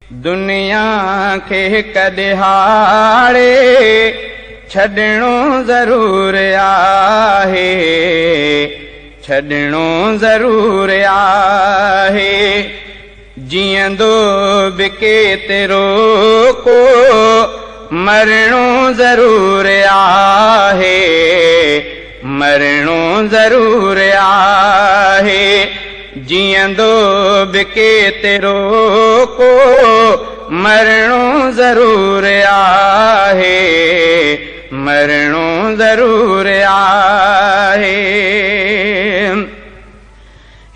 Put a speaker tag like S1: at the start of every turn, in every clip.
S1: दुनिया खे हिक ॾिहाड़े छॾिणो ज़रूर आहे, छॾिणो ज़रूर आहे। जीअंदो बि केतिरो को मरणो ज़रूर आहे, मरणो ज़रूर आहे। जीअंदो बि केतिरो को मरणो ज़रूर आहे, मरणो ज़रूर आहे।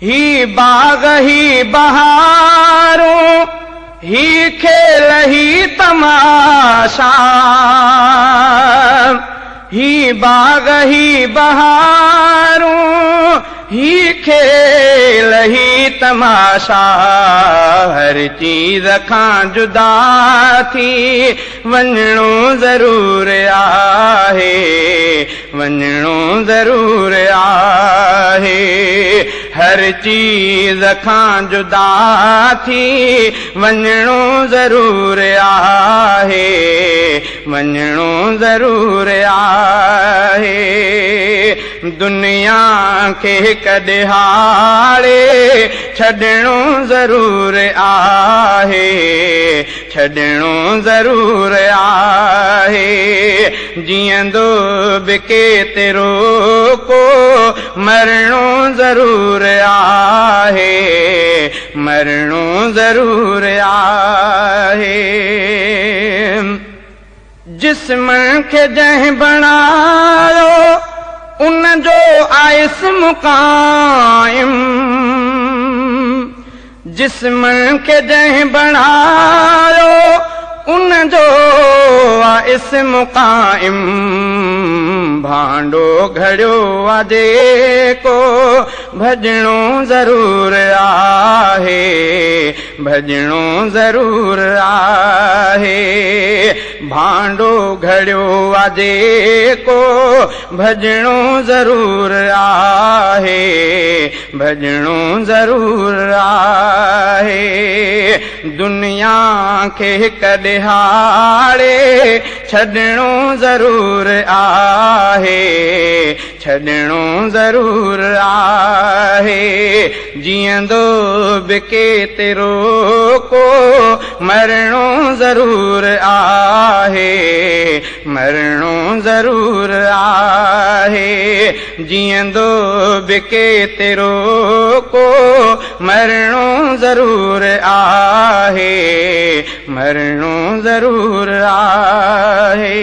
S1: ही बाग़ ही बहारूं, ही खेल ही तमाशा, ही बाग़ ही बहारूं, ही खेल ही तमाशा। हर चीज़ खां जुदा थी वञिणो ज़रूर आहे, वञिणो ज़रूर आहे। हर चीज़ खां जुदा थी वञिणो ज़रूर आहे, वञिणो ज़रूर आहे। दुनिया खे हिक ॾिहाड़े छॾिणो ज़रूर आहे, छॾिणो ज़रूर आहे। जीअंदो बि केतिरो को मरणो ज़रूर आहे, मरणो ज़रूर आहे। जिस्म खे जंहिं बणायो उन जो आइस्म क़ाइम, जिस्म खे जंहिं बणायो उन जो इस्म क़ाइम। भांडो घड़ियो आहे जेको भॼणो ज़रूर आहे, भॼणो ज़रूर आहे। भांडो घड़ियो आहे जेको भॼणो ज़रूर आहे, भॼणो ज़रूर आहे। दुनिया खे हिक ॾिहाड़े छॾिणो ज़रूर आहे, छॾिणो ज़रूर आहे। जीअंदो बि केतिरो को मरणो ज़रूर आहे, मरणो ज़रूर आहे। जीअंदो बि केतिरो को मरणो ज़रूर आहे, मरणो ज़रूर आहे।